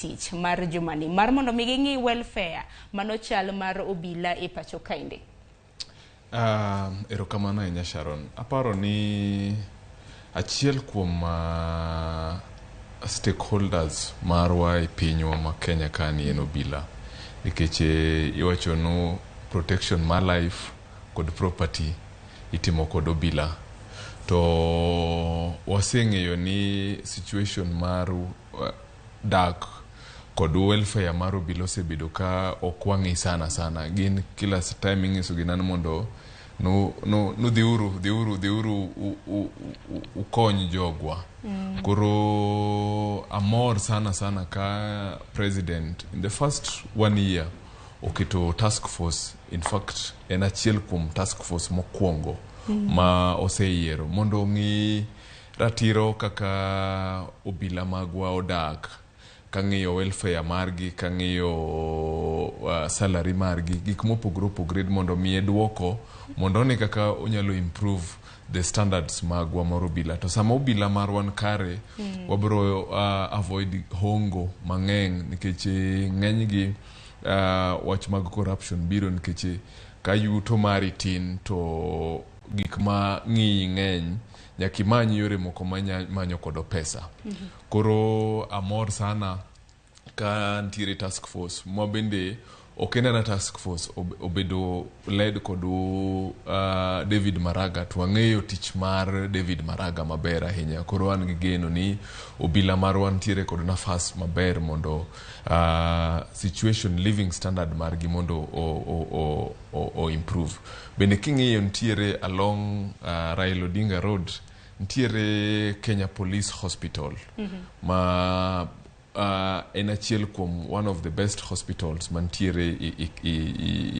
Tich mar jumani mar mondo mi ging'i welfare mano chal mar obila e pacho kaende. Erokamano ahinya Sharon. Aparo ni achiel kuom stakeholders marwa e pinywa ma Kenya ka ni en obila. Nikech iwacho nu protection mar life kod property itimo kod obila. To waseng'eyo ni situation mar dak kod welfare mar obila osebedo ka ok wang'i sana sana. Gin kila time ing'iso gi nani mondo nu, nu, nu dhiuru dhiuru dhiuru ukony jogwa. Koro amor sana sana ka president in the first one year oketo task force. In fact, en achiel kuom task force mokwongo ma oseyiero mondo ong'i ratiro kaka obila magwa odak, kang'iyo welfare margi, kang'iyo salary margi, gik mopogore opogore, mondo miye duoko mondo one kaka onyalo improve the standards magwa mar obila. To sama obila marwa ni kare, wabiro avoid hongo mang'eny, nikech ng'enygi wach mag corruption biro nikech ka yuto mari tin to gik ma ng'iyi ng'eny, nyaka imany yore moko ma manyo kodo pesa. Koro amor sana ka ntiere task force ma bende ok en ana task force obedo led kod David Maraga, to wang'eyo tich mar David Maraga maber ahinya. Koro an gi geno ni obila marwa ntiere kod nafas maber mondo situation living standard margi mondo o improve. Bende king'iyo ntiere along Raila Odinga Road ntiere Kenya Police Hospital ma en achiel kuom one of the best hospitals mantiere i